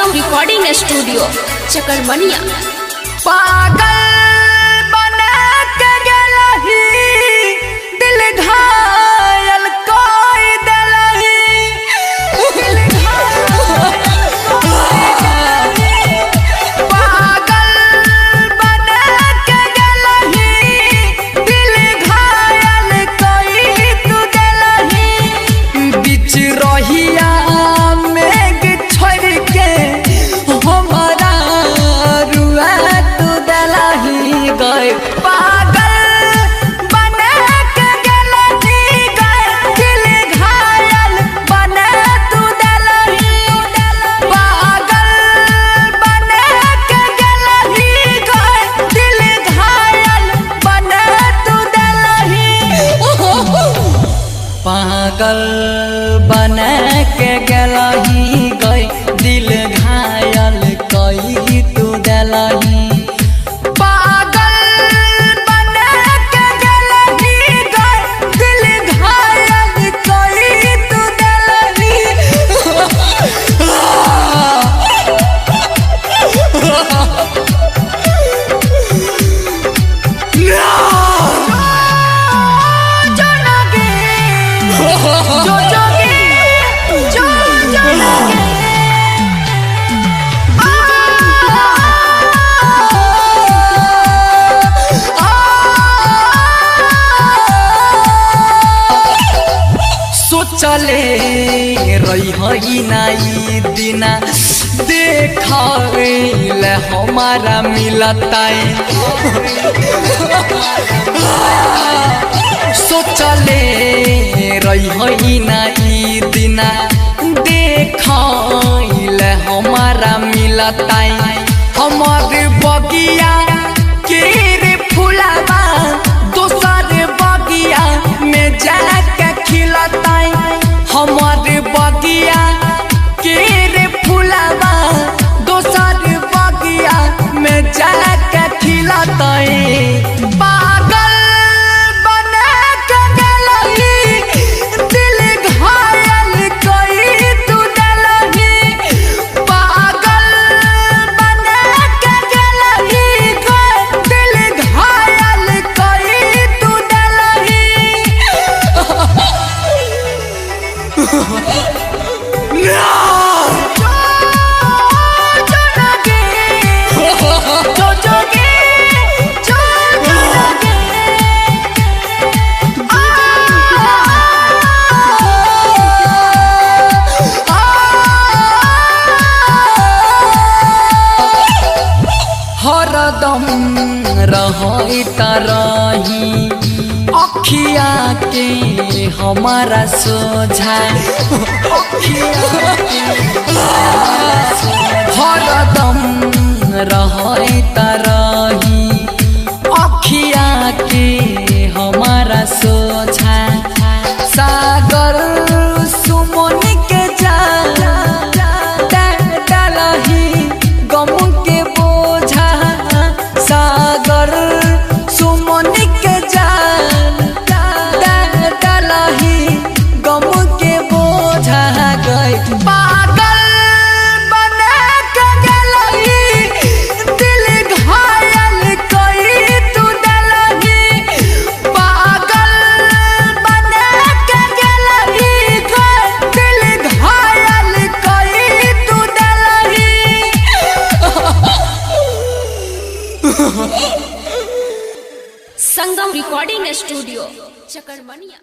संगम recording studio चकरमनिया। पागल बना के गेलही, दिल घायल कोई देलही। दिल घायल कोई देलही। पागल बना के गेलही, दिल घायल कोई तू देलही। बीच रहिया मेघ छोड़ के हमारा रुआ तू देलही गए। पागल बना के गेलही गए, दिल घायल बना तू देलही। पागल बना के गेलही गए, दिल घायल बना तू देलही। पागल बना के गेलही गई, दिल घायल कई तू देलही। पागल बना के गेलही गई, दिल घायल कई तू देलही। जो जोगे, जो जोगे, सोचले रही नाई दिना देखावे हमारा मिलता। सोचले रही नाई दिना देखाइल हमारा मिलता। हमार बगिया के रे फुलावा दोसर बगिया में जाके खिलता। हमार बगिया के रे फुलावा दोसर बगिया में जाके खिलता। पागल बना के गेलही, दिल घायल कई तू देलही। पागल बना के गेलही गए, दिल घायल कई तू देलही। हरदम रहत रही अखिया के हमारा सोझा। हरदम रहत रही अखिया के हमारा सोझा। सागर सुमन के जा डालही गम के बोझा। सागर सुमन के जा डालही गम के बोझा गए। पागल बना के गेलही, दिल घायल कई तू देलही। पागल बना के गेलही गए, दिल घायल कई तू देलही। संगम रिकॉर्डिंग स्टूडियो चकरमनिया।